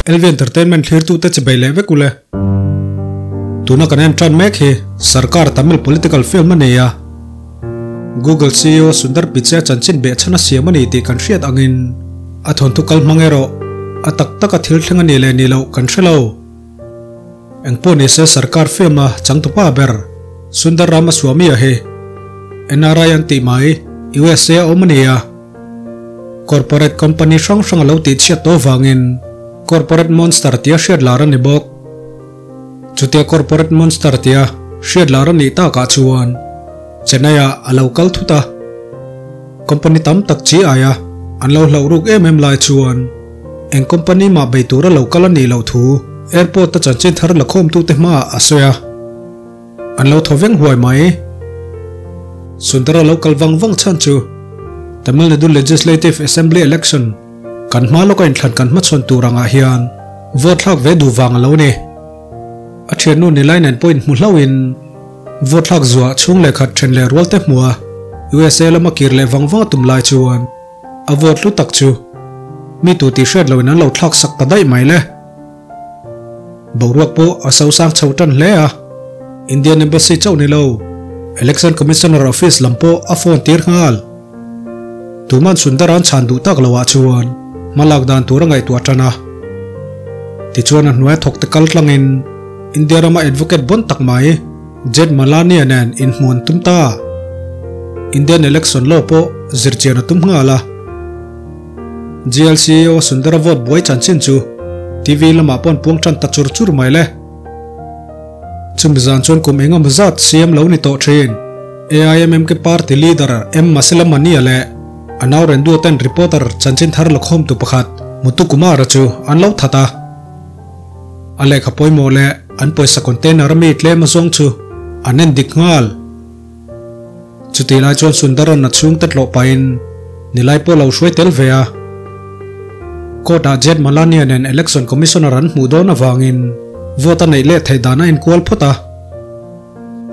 LV Entertainment thlirtute chibei leh vek ule. Tuna kan en tan mek hi Sarkar Tamil political film a ni a. Google CEO Sundar Pichai chanchin behchhan a siam a ni tih kan hriat angin a thawnthu kal hmang erawh a tak taka thil thleng a nih leh nih loh kan hre lo. Engpawh nise Sarkar film a changtupa ber Sundar Ramaswamy-a hi NRI an tih mai USA a awm a ni a. Corporate company hrang hrang a lo tih chhiat tawh vangin Corporate Monster tia hriat lar a ni bawk. Chutia Corporate Monster tia hriat lar a nih takah chuan Chennai ah a lo kal thut a. Company tam tak chi aia an lo hlauh ruk em em lai chuan eng company mah bei tura lo kal a nih loh thu airport a chanchin thar la khawmtute hmaah a sawi a. An lo thaw veng huai mai. Sundara lo kal vang vang chhan chu Tamil Nadu Legislative Assembly Election kan hma lawka inthlan kan hmachhawn tur angah hian vote thlak ve duh vang a lo ni. A thiannu Nilai nen pawh inhmu hlauhin vote thlak zuah chhung leh khat then leh rual te hmua USA lama kir leh vang vang a tum lai chuan a vote hlu tak chu mi tu tih hriat loin an lo thlak sak ta daih mai le. Boruak pawh a sosang chho tan hle a, Indian Embassy chauh ni lo, Election Commissioner Office lam pawh a phone tir nghal. Tuman Sundar-a'n chhan duh tak loah chuan hma lak dan tur a ngaihtuah tan a. Tichuan a hnuaia thawk te kal tlangin India rama advocate bon tak mai Jed Malani-a nen inhmuh an tum ta. Indian Election Law pawh zirchian a tum nghal a. GLCAO Sundara vote buai chanchin chu TV lamah pawh an puang tan ta chur chur mai le. Chumi zan chuan kum eng emaw zat CM lo ni tawh thin. AIMMK party leader M Masilamani-a leh a nau Rendu ten reporter chanchin thar la khawmtu pakhat Muthu Kumar-a chu an lo that a. A lehkha pawimawh leh an pawisa container a mi tlem azawng chu an en dik nghal. Chutih lai chuan Sundaran a chhungte tlawh pahin nilai pawh lo hruai tel ve a. Court-ah Jed Malania nen Election Commissioner an hmuh dawn avangin vote a neih leh theih dan a inkual phawt a.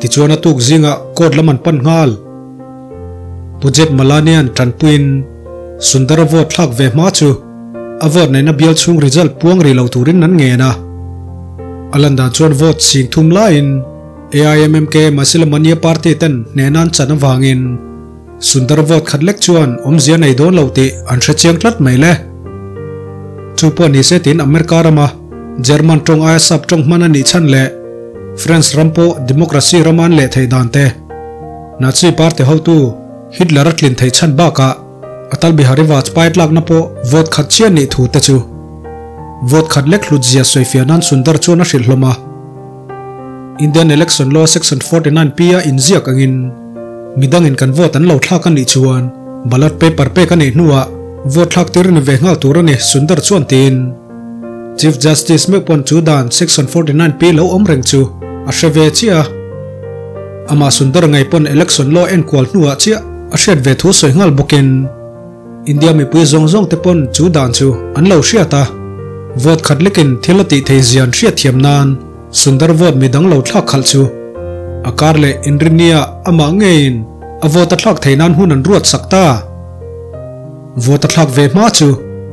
Tichuan a tuk zingah court lam an pan nghal. Pu Jed Malania'n tanpuiin Sundara vote thlak ve hma chu a vote neihna bial chhung result puang rih lo turin an ngen a. A lan dan chuan vote sing thum laiin AIMMK Masilamania party ten hnehna an chan avangin Sundar vote khat lek chuan awmzia nei dawn lo tih an hre chiang tlat mai le. Chu pawh ni se tiin America rama German tawng aia sap tawng hman a nih chhan leh France ram pawh democracy rama an leh theih dan te, Nazi party hotu Hitler a tlin theih chhan bakah Atal Bihari Vajpayee tlakna pawh vote khat chiah nih thu te chu vote khat lek hlut zia sawifiah nan Sundar chuan a hrilh hlawm a. Indian Election Law Section 49 P a inziak angin midangin kan vote an lo thlak a nih chuan ballot paper pek a nih hnuah vote thlak tir ni ve nghal tur a ni, Sundar chuan tiin Chief Justice meuh pawn chu dan Section 49 P lo awm reng chu a hre ve chiah a. Amah Sundar ngei pawn Election Law enkual hnuah chiah a hriat ve thu sawi nghal bawkin India mipui zawng zawng te pawn chu dan chu an lo hriat a, vote khat lekin thil a tih thei zia an hriat thiam nan Sundar vote mi dang lo thlak khalh chu a kar leh Inrinnia amah ngeiin a vote a thlak thei nan hun an ruat sak ta. Vote a thlak ve hma chu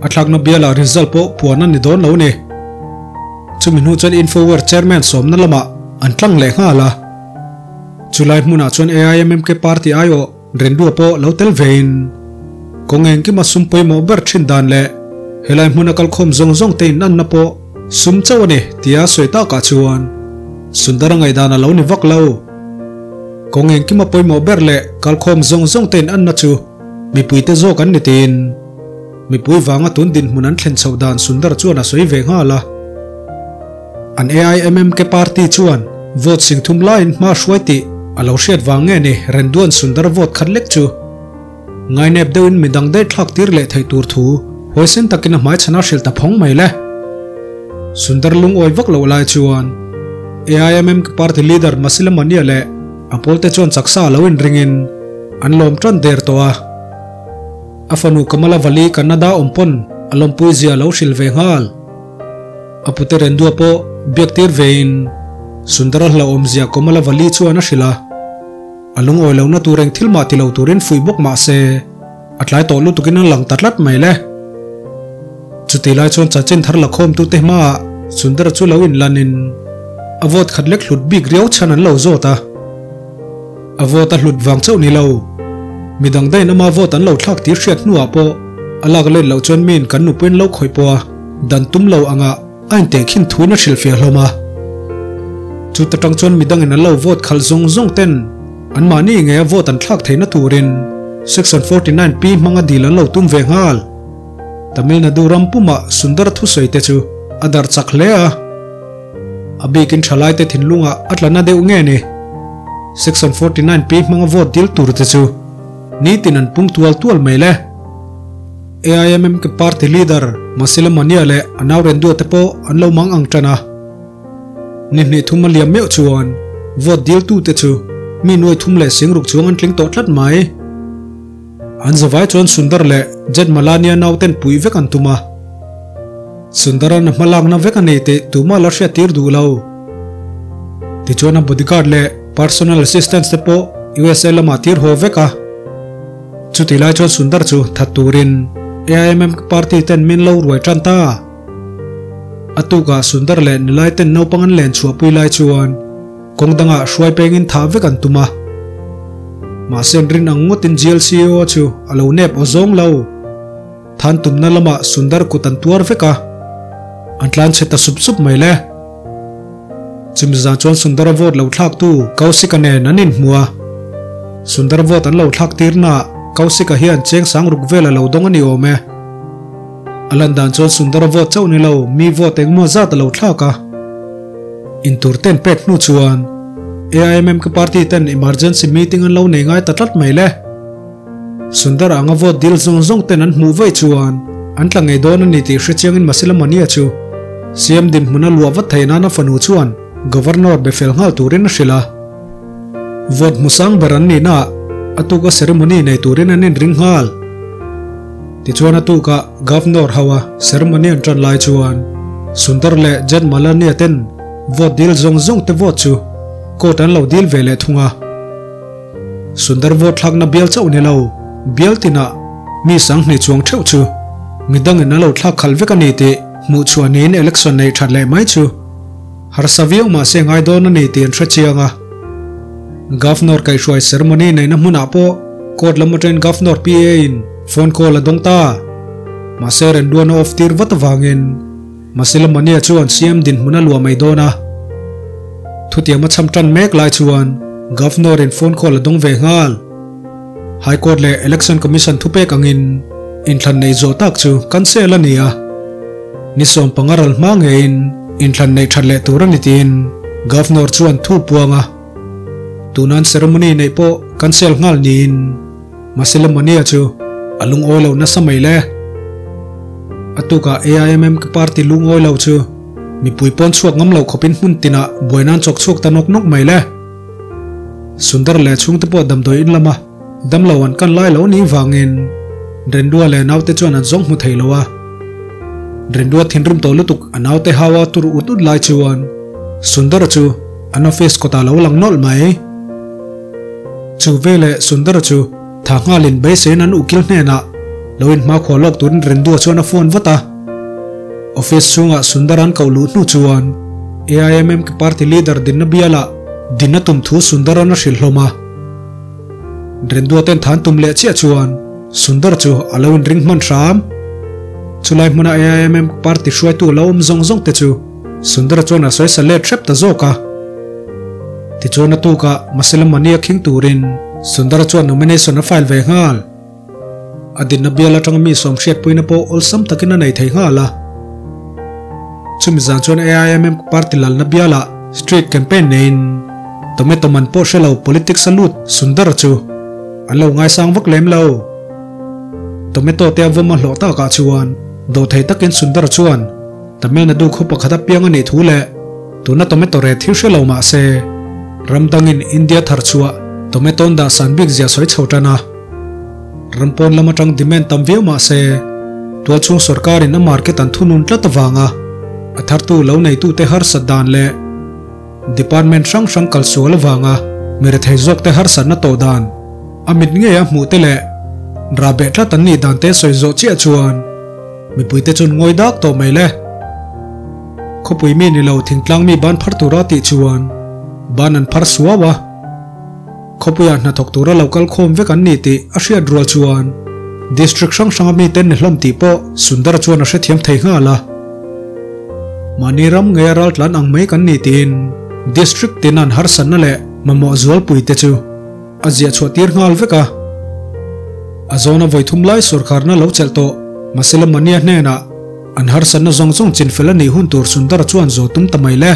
a thlakna bialah result pawh puan a ni dawn lo ni. Chumi hnu chuan Infoware chairman sawmna lamah an tlang leh nghal a. Chulai hmunah chuan AIMMK party aiawh Rendua pawh lo tel vein kawng engkima sum pawimawh ber thin dan leh helai hmuna kalkhawm zawng zawng te inanna pawh sum chauh a ni tia sawi takah chuan Sundara ngaihdan a lo ni vak lo. Kawng engkima pawimawh ber leh kalkhawm zawng zawng te inanna chu mipuite zawk an ni tiin mipui vanga tun dinhmun an thlen chhoh dan Sundar chuan a sawi ve nghal a. An AIMMK party chuan vote sing thum laiin hma hruai tih a lo hriat vang nge ni Renduan Sundar vote khat lek chu ngainep deuhin midang daih thlak tir leh theih tur thu huaisen takin a hmaichhan a hrilh ta phawng mai le. Sundar lungawi vak loh lai chuan AIMMK party leader Masilamania leh a pawlte chuan chaksa a lo inringin an lawm tan der tawh a. A fanu Kamala Vali Kannada awm pawn a lawmpui zia a lo hrilh ve nghal. A pute Rendua pawh biak tir vein Sundara hlauhawmzia Komala Valli chuan a hrilh a. A lungawi lohna tur eng thil mah ti lo turin fuih bawk mah se, a tlai tawh lutukin a lang ta tlat mai le. Chutih lai chuan chanchin thar lakhawmtute hmaah Sundara chu lo inlanin a vote khat lek hlut bik riau chhan an lo zawt a. A vote a hlut vang chauh ni lo. Midang dain ama vote an lo thlak tir hriat hnuah pawh a lak let loh chuan miin kan nupuiin lo khawih pawh a dan tum lo angah a intehkhin thuin a hrilhfiah hlawm a. Chuta tang chuan midangin an lo vote khalh zawng zawng ten anmahni ngei a vote an thlak theihna turin Section 49 P hmanga dil an lo tum ve nghal. Tamil Nadu ram pumah Sundar thusawi te chu a darh chak hle a. A bikin thalaite thinlungah a tla na deuh nge ni? Section 49 P hmanga vote dil tur te chu nitin an pung tual tual mai le. AIMMK party leader Masila Mania leh a nau Rendua te pawh an lo mang ang tan a. Ni hnih thum a liam meuh chuan vote dil tu te chu mi nuai thum leh singruk chuang an tling tawh tlat mai. An zavai chuan Sundar leh Jethmalani-a nauten puih vek an tum a. Sundar-a'n a hmalakna vek a nei tih tumah la hriattir duh lo. Tichuan a bodyguard leh personal assistants te pawh USA lamah tir haw vek a. Chutih lai chuan Sundar chu that turin AIMM party ten min lo ruai tan ta. A tukah Sundar leh nilai ten naupang an len chhuahpui lai chuan Kawng dangah hruai pengin thah vek an tum a. Mahse an rin ang ngawtin GLCO chu a lo nep aw zawng lo. Than tumna lamah Sundar kut an tuar vek a. An tlan chhe ta sup sup mai le. Chumi zan chuan Sundara vote lo thlaktu Kausika nen an inhmu a. Sundar vote an lo thlak tirnaah Kausika hian cheng sang ruk vel a lo dawng a ni awm e. A lan dan chuan Sundara vote chauh ni lo, mi vote engmaw zat a lo thlak a. Intur ten pek hnu chuan AIMMK party ten emergency meeting an lo nei ngai ta tlat mai le. Sundar anga vote dil zawng zawng ten an hmuh vaih chuan an tla ngei dawn a ni tih hre chiangin Masilamania chu CM dinhmun a luah vat thei nan a fanu chuan Governor be fel nghal turin a hrilh a. Vote hmu sang ber an nihnaah a tuka ceremony nei turin an inring nghal. Tichuan a tukah Governor ho a ceremony an tan lai chuan Sundar leh Jethmalani ten vote dil zawng zawng te vote chu court an lo dil ve leh thung a. Sundar vote thlakna bial chauh ni lo, bial tinah mi sanghnih chuang theuh chu midangin an lo thlak khalh vek a ni tih hmuh chhuah niin election neih that leh mai chu harsa viau mahse ngai dawn a ni tih an hre chiang a. Governor kaihhruai ceremony neihna hmunah pawh court lam atangin Governor PA in phone call a dawng ta. Mahse Renduan a off tir vat avangin Masilamania chuan CM dinhmun a luah mai dawn a. Thutiam a cham tan mek lai chuan Governor in phone call a dawng ve nghal. High Court leh Election Commission thupek angin inthlan neih zawh tak chu cancel a ni a. Ni 15 ral hma ngeiin inthlan neih that leh tur a ni tiin Governor chuan thu puang a. Tunan ceremony neih pawh cancel nghal niin Masilamania chu a lungawi lo nasa mai le. A tukah AIMM party lungawi lo chu mipui pawn chhuak ngam lo khawpin hmun tinah buaina an chawk chhuak ta nawk nawk mai le. Sundar leh chhungte pawh damdawi in lama damlo an kan lai lo nih vangin Rendua leh naute chuan an zawng hmu thei lo a. Rendua thinrim tawh lutuk a naute haua tur ut ut lai chuan Sundara chu an office kawtah lo lang nawlh mai. Chu veleh Sundara chu tha nghalin beiseiin an ukil hnenah lo inhmakhua lawk turin Rendua chuan a phone vat a. Office chhungah Sundar an koh luh hnu chuan AIMMK party leader dinna bialah dinna tum thu Sundar-a'n a hrilh hlawm a. Rendua ten than tum leh chiah chuan Sundar chu a lo inring hman hram. Chulai hmuna AIMMK party hruaitu lo awm zawng zawng te chu Sundar chuan a sawi sa let hrep ta zawk a. Tichuan a tukah Masilamani a khing turin Sundar chuan nomination a file ve nghal. A dinna bial atanga mi sawm hriatpuina pawh awlsam takin a nei thei nghal a. Chumi zan chuan AIMM party lalna bialah street campaign neiin tomato man pawh hre lo politics a lut Sundar chu an lo ngaisang vak lem lo. Tomato te a vawm a hlawh takah chuan dawhthei takin Sundar chuan Tamil Nadu khaw pakhat a piang a nih thu leh tuna tomato rate hi hre lo mah se ram dangin India thar chhuah tomato an dah san bik zia sawi chho tan a. Ram pawn lam atang demand tam viau mah se, tualchhung sorkarin a market an thunun tlat avanga a thartu lo neitute harsat dan leh department hrang hrang kalsual avanga mi rethei zawkte harsatna tawh dan a mit ngeia hmuhte leh rahbeh tlat an nih dante sawi zawh chiah chuan. Mipuite chuan ngawi dak tawh mai le. Khawpui mi ni lo thingtlang mi ban phar tura tih chuan ban an phar suau a. Khawpuiah hnathawk tura lo kal khawm vek an ni tih a hriat rual chuan District hrang hranga mite ni hlawm tih pawh Sundar chuan a hrethiam thei nghal a. Mahni ram ngeia raltlan ang mai kan ni tiin District tin an harsatna leh mamawh zualpui te chu a ziah chhuah tir nghal vek a. A zawna vawi thum lai sawrkharna lo chelh tawh Masela Mania hnenah an harsatna zawng zawng chinfel a nih hun tur Sundar chuan zawh tum ta mai le.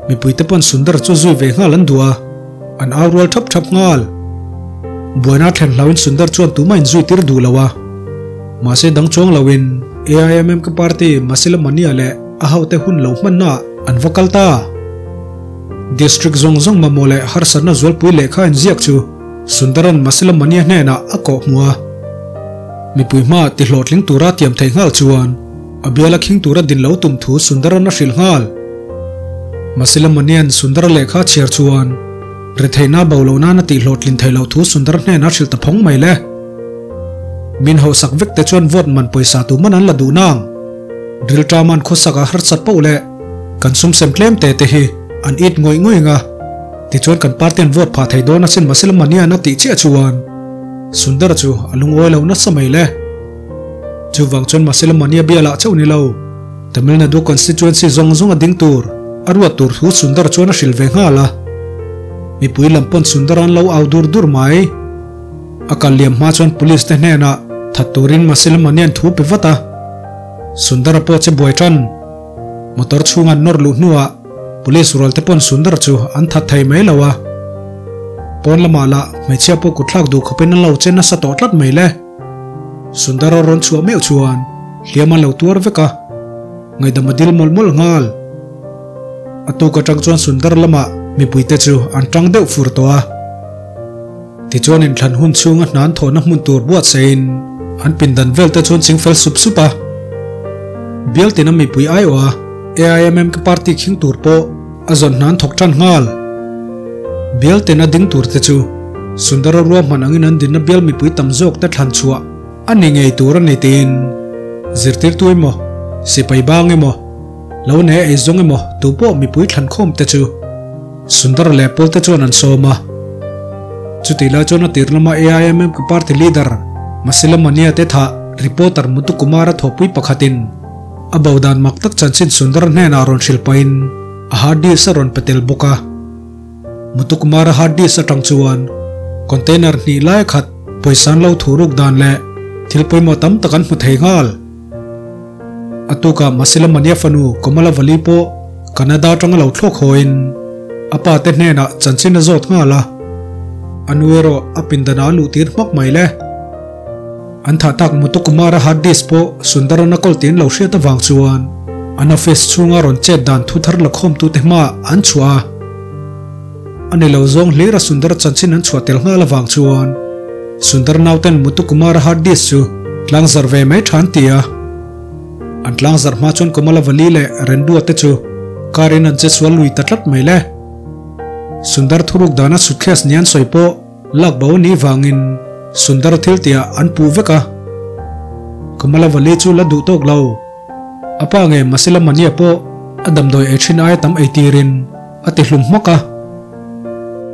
Mipuite pawn Sundar chu zui ve nghal an duh a, an au rual thap thap nghal. Buaina thlen hlauhin Sundar chuan tumah in zui tir duh lo a. Mahse dang chuang loin AIMMK party Masila Mania leh a hote hun lo hmanna ah an va kal ta. District zawng zawng mamawh leh harsatna zualpui lehkha inziak chu Sundaran Masila Mania hnenah a kawh hmu a. Mipui hma tihlawhtling tura tiam thei nghal chuan a biala khing tura din lo tum thu Sundaran a hrilh nghal. Masila Manian Sundara lehkha chhiar chuan retheihna bo loh nana tihhlawhtlin theih loh thu Sundara hnenah a hrilh ta phawng mai le. Min hausak vek te chuan vote man pawisa tu man an la duh nang. Rilṭaman khawsak a harsat poh leh kan sumsem tlem te te hi an it ngawih ngawih ang a, tichuan kan party an vote phah thei dawn asin Masila Manian a tih chiah chuan Sundara chu a lungawi lo nasa mai le. Chuvang chuan Masila Mania bialah chauh ni lo, Tamil Nadu constituency zawng zawng a ding tur a ruat tur thu Sundar chuan a hrilh ve nghal a. Mipui lam pawn Sundar an lo au dur dur mai. A kal liam hma chuan police te hnenah that turin Masila Manian thu pe vat a. Sundara pawh che buai tan. Motor chhunga an nawr luh hnuah Police rual te pawn Sundar chu an that thei mai lo a. Pawn lamah lah hmeichhia pawh kutthlak duh khawpin an lo che nasa tawh tlat mai le. Sundara rawn chhuah meuh chuan hliam an lo tuar vek a, ngaihdam a dil mawlh mawlh nghal. A tuk atang chuan Sundar lamah mipuite chu an tang deuh fur tawh a. Tichuan inthlan hun chhunga hna an thawhna hmun tur buatsaihin an pindan vel te chuan chingfel sup sup a. Bial tina mipui aiawha AIMMK party khing tur pawh a zawn hna an thawk tan nghal. Bial tina ding tur te chu Sundara ruahman angin an dinna bial mipui tam zawk te thlan chhuah a ni ngei tur a ni tiin zirtirtu emaw, sipai bang emaw, lo nei a eizawng emaw tupawh mipui thlankhawm te chu Sundar leh Pawlte chuan an sawm a. Chutih lai chuan a tir lama AIMMK party leader Masila Mania te thah reporter Muthu Kumar-a thawhpui pakhatin a bo dan mak tak chanchin Sundar hnenah rawn hrilh pahin a hard disk a rawn pe tel bawk a. Muthu Kumar-a hard disk atang chuan container hnih lai khat pawisa an lo thu ruk dan leh thil pawimawh tam tak an hmu thei nghal. A tukah Masila Mania fanu Komala Vali pawh Canada atanga lo thlawk hawiin a pa te hnenah chanchin a zawt nghal a, a nu erawh a pindanah a luh tir hmak mai le. An thah tak Muthukumara hard disk pawh Sundarana kawl tiin lo hriat avang chuan an office chhunga rawn chet dan thu thar la khawmtute hmaah an chhuah a. A ni lo zawng hlira Sundar chanchin an chhuah tel nghal avang chuan Sundar nauten Muthukumara hard disk chu tlang zarh ve mai tha an ti a. An tlang zarh hma chuan Komala Vali leh Rendua te chu car in an che sual lui ta tlat mai le. Sundar thuruk dana suitcase ni an sawi pawh lak bo a nih vangin Sundar thil tihah an puh vek a. Komala Vali chu la duh tawk lo. A pa nge Masila Mania pawh a damdawi ei thin aia tam ei tirin A ti hlum hmak a.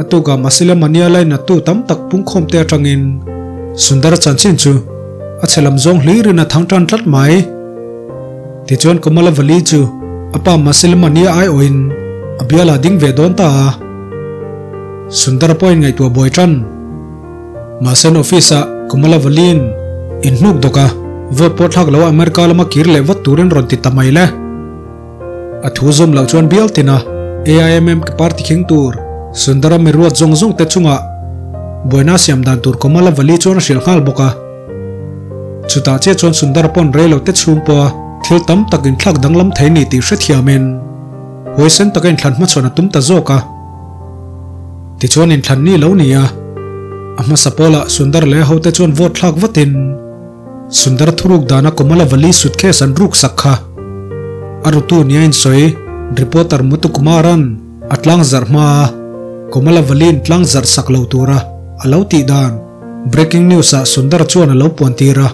A tukah Masila Mania lainattu tam tak pungkhawmte atangin Sundara chanchin chu a chhe lam zawng hlirin a thang tan tlat mai. Tichuan Komala Vali chu a pa Masila Mania aiawhin a bialah ding ve dawn ta a. Sundara pawh a inngaihtuah buai tan. Mahse an office-ah Komala Valiin inhnuk dawk a, vote pawh thlak loa America lama kir leh vat turin rawn ti ta mai le. A thu zawm loh chuan bial tina AIMM ke party khing tur Sundara miruat zawng zawng te chungah buaina siam dan tur Komala Vali chuan a hrilh nghal bawk a. Chutah chiah chuan Sundara pawn rei lo te chhung pawha thil tam tak inthlak danglam thei ni tih hrethiamin huaisen taka inthlan hmachhawn a tum ta zawk a. Tichuan inthlan ni lo ni a, a hmasa pawlah Sundar leh a hote chuan vote thlak vatin, Sundar thuruk dana Komala Vali suitcase an ruk sak kha. A rutu nia insawi reporter Muthu Kumaran a tlang zarh hma a, Komala Vali'n tlang zarh sak lo tura a lo tih dan breaking news ah Sundar chuan a lo puan tir a.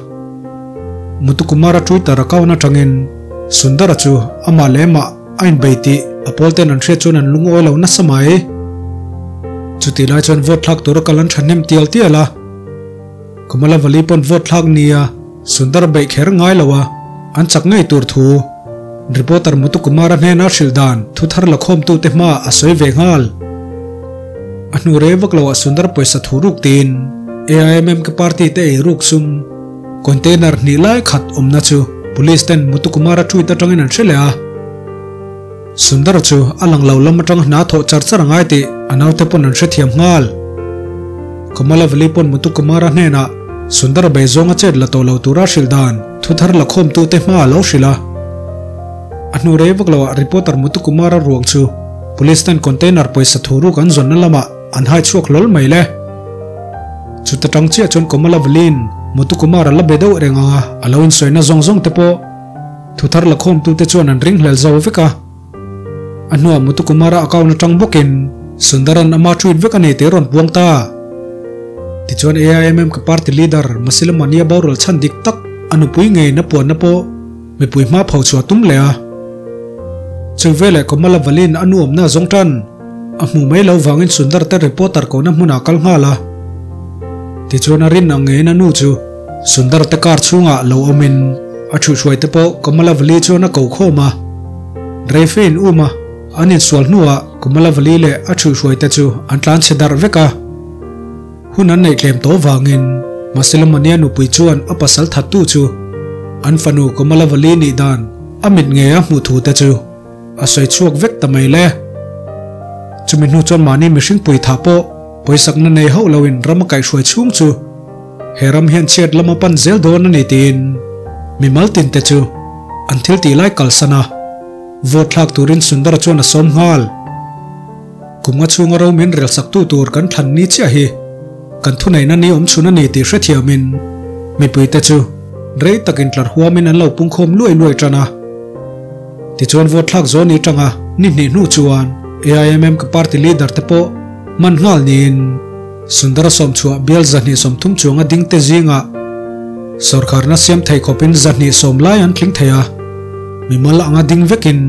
Muthukumara Twitter account atangin Sundara chu amah leh amah a inbei tih a pawl ten an hriat chuan an lungawi lo nasa mai. Chutih lai chuan vote thlak tura kal an thahnem tial tial a. Kamalavali pawn vote thlak nia Sundara beih kher ngai lo a, an chak ngei tur thu Reporter Muthukumara hnena hrilh dan thu thar la khawmtute hmaah a sawi ve nghal. A hnu rei vak loah Sundar pawisa thu ruk tiin AIMMK party te ei ruk sum container hnih lai khat awmna chu Police ten Muthukumara tweet atangin an hre leh a. Sundar chu a lang lo lam atang hna thawh char char a ngai tih a naute pawn an hrethiam nghal. Kamalavali pawn Muthukumara hnenah Sundar bei zawnga chet la tawh lo tura hrilh dan thu thar la khawmtute hma a lo hrilh a. A hnu rei vak loah reporter Muthukumara ruang chu Police ten container pawisa thu ruk an zawnna lamah an hai chhuak hlawl mai le. Chuta tang chiah chuan Kamalavali'n Muthukumara la be deuh reng anga a lo insawina zawng zawng te pawh Thu thar la khawmtute chuan an ringhlel zo vek a. A hnuah Muthukumara account atang bawkin Sundaran ama tweet vek a nei tih a rawn puang ta. Tichuan AIMM ka party leader Masilamania boral chhan dik tak a nupui ngeiin a puanna pawh mipui hma pho chhuah tum leh a. Chu veleh Komala Valin a nu awmna zawng tan a hmu mai lo vangin Sundar te reporter kohna hmunah kal nghal a. Tichuan a rin ang ngeiin a nu chu Sundar te car chhungah lo awmin a thuhhruai te pawh Kamalavali chuan a ko khawm a. Reife in um a, an insual hnuah Kamalavali leh a thuhhruai te chu an tlan chhe darh vek a. Hun an neih tlem tawh vangin Masilamania nupui chuan a pasal thattu chu an fanu Kamalavali nih dan a mit ngei a hmuh thu te chu a sawi chhuak vek ta mai le. Chumi hnu chuan mahni mihring pui thah pawh pawisakna nei hauh loin ram a kaihhruai chhung chu he ram hian chhiat lam a pan zel dawn a ni tiin mimal tin te chu an thil tih lai kalsan a, vote thlak turin Sundara chuan a sawm nghal. Kum nga chhunga ro min rel sak tu tur kan thlan ni chiah hi kan thuneihna ni awm chhun a ni tih hrethiamin mipui te chu rei takin tlar huamin an lo pungkhawm luai luai tan a. Tichuan vote thlak zawn ni tanga ni hnih hnu chuan AIMM ka party leader te pawh man nghal niin Sundara sawmchhuah bial 230 chuanga ding te zingah sawrkharna siam thei khawpin 210 lai an tling thei a, mimal anga ding vekin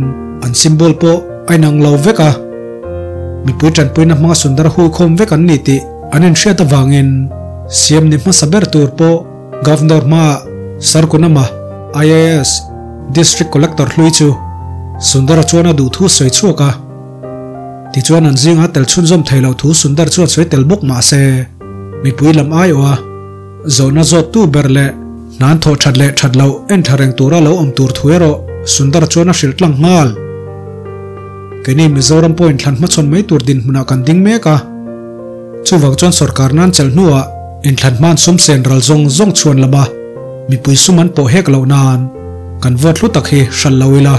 an symbol pawh a inang lo vek a, mipui tanpuina hmanga Sundara huikhawm vek an ni tih an inhriat avangin siam ni hmasa ber tur pawh Governor hmaah Sarkunama IAS District Collector hlui chu Sundara chuan a duh thu sawi chhuak a. Tichuan an zinga tel chhunzawm thei loh thu Sundar chuan sawi tel bawk mah se, mipui lam aiawh a zawhna zawttu ber leh hnan thawh that leh that loh en tha reng tura lo awm tur thu erawh Sundar chuan a hrilh tlang nghal. Keini Mizoram pawhin thlan hmachhawn mai tur dinhmunah kan ding mek a, chuvang chuan sorkar nan chelh hnuah inthlan hman sum sen ral zawng zawng chhuan lama mipui sum an pawh hek loh nan kan vote hlu tak hi hralh lo ila.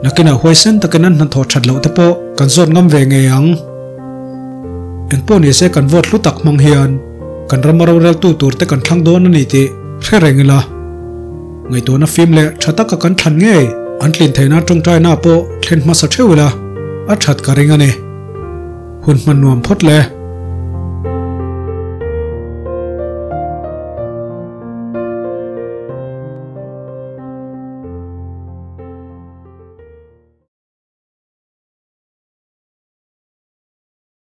Nakinah huaisen takin an hnathawh that loh te pawh kan zawt ngam ve ngei ang. Engpawh ni se kan vote hlu tak hmang hian kan rama roreltu tur te kan thlang dawn a ni tih hre reng ila. Ngaihtuahna fim leh tha taka kan thlan ngei an tlin theihna tawngtaina pawh thlen hmasa theuh ila a that ka ring a ni. Hun hman nuam phawt le.